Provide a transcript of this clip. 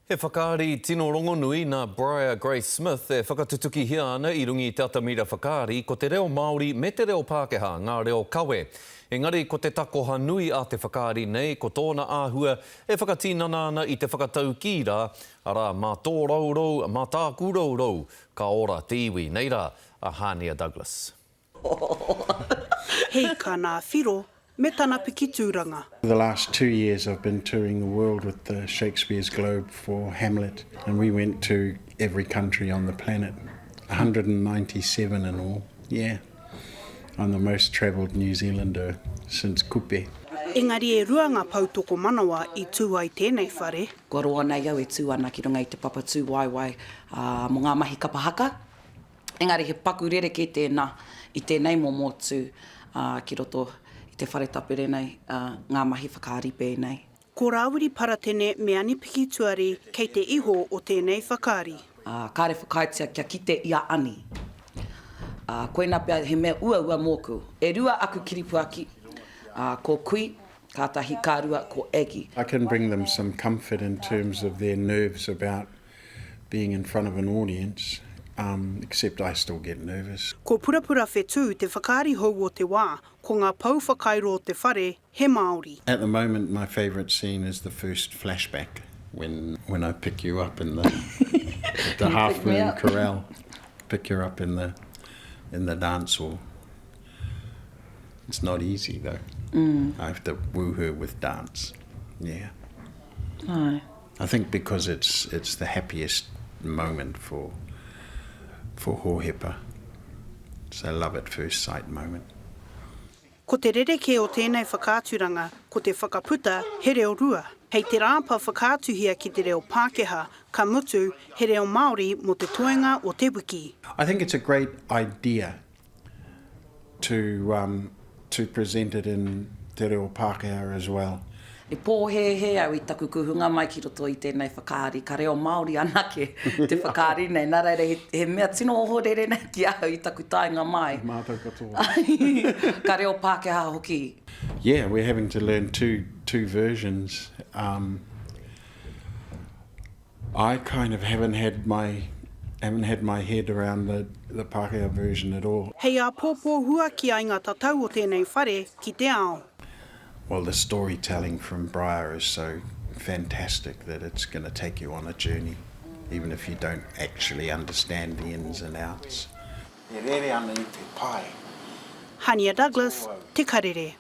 He whakaari tino rongonui nā Briar Grace Smith e whakatutukihia ana i runga i te atamira whakaari ko te reo Māori me te reo Pākehā ngā reo kawe. Engari ko te takoha nui a te whakaari nei ko tōna āhua e whakatinana ana i te whakataukī rā, arā, mā tō rourou, mā tāku rourou, ka ora te iwi. Nei rā a Hānia Douglas. He ika nā Whiro me tana piki tūranga. For the last two years I've been touring the world with the Shakespeare's Globe for Hamlet and we went to every country on the planet, 197 in all, yeah. I'm the most travelled New Zealander since Kupe. Engari e rua ngā poutokomanawa i tū ai tēnei whare. Kua roa nei au e tū ana ki runga i te papa tūwaewae mō ngā mahi kapa haka. Engari he paku rerekē tēnā i tēnei momo tū ki roto i te whare tapere nei, ngā mahi whakaari pēnei. Ko Rāwiri Paratene me Anipiki Tuari kei te iho o tēnei whakaari. Ā, kāre whakaaetia kia kite i a Ani. Ā, koinā pea he mea uaua mōku. E rua aku kiripuaki, ā, ko Kui, kātahi ka rua ko Aggie. I can bring them some comfort in terms of their nerves about being in front of an audience, um, except I still get nervous. Ko Purapura Whetū te whakaari hou o te wā, ko ngā pou whakairo o te whare he Māori. At the moment my favourite scene is the first flashback when when I pick you up in the at the Half Moon Corral, pick her up in the in the dance hall. It's not easy though. Mm. I have to woo her with dance. Yeah. Aye. I think because it's it's the happiest moment for for Hohepa. It's a love at first sight moment. Ko te rerekē o tēnei whakaaturanga ko te whakaputa he reo rua. Hei te Rāapa whakaatuhia ki te reo Pākehā, ka mutu, he reo Māori mō te toenga o te wiki. I think it's a great idea to um to present it in te reo Pākehā as well. I pōhēhē au i taku kuhunga mai ki roto i tēnei whakaari, ka reo Māori anake te whakaari nei, nā reira he, he mea tino ohorere nei ki ahau i taku taenga mai. Mātou katoa. Ka reo Pākehā hoki. Yeah, we're having to learn two, two versions. Um, I kind of haven't had my haven't had my head around the the Pākehā version at all. Hei āpōpō huaki ai ngā tatau o tēnei whare ki te ao. Well the storytelling from Briar is so fantastic that it's gonna take you on a journey even if you don't actually understand the ins and outs. E rere ana i te pae. Hania Douglas, Te Karere.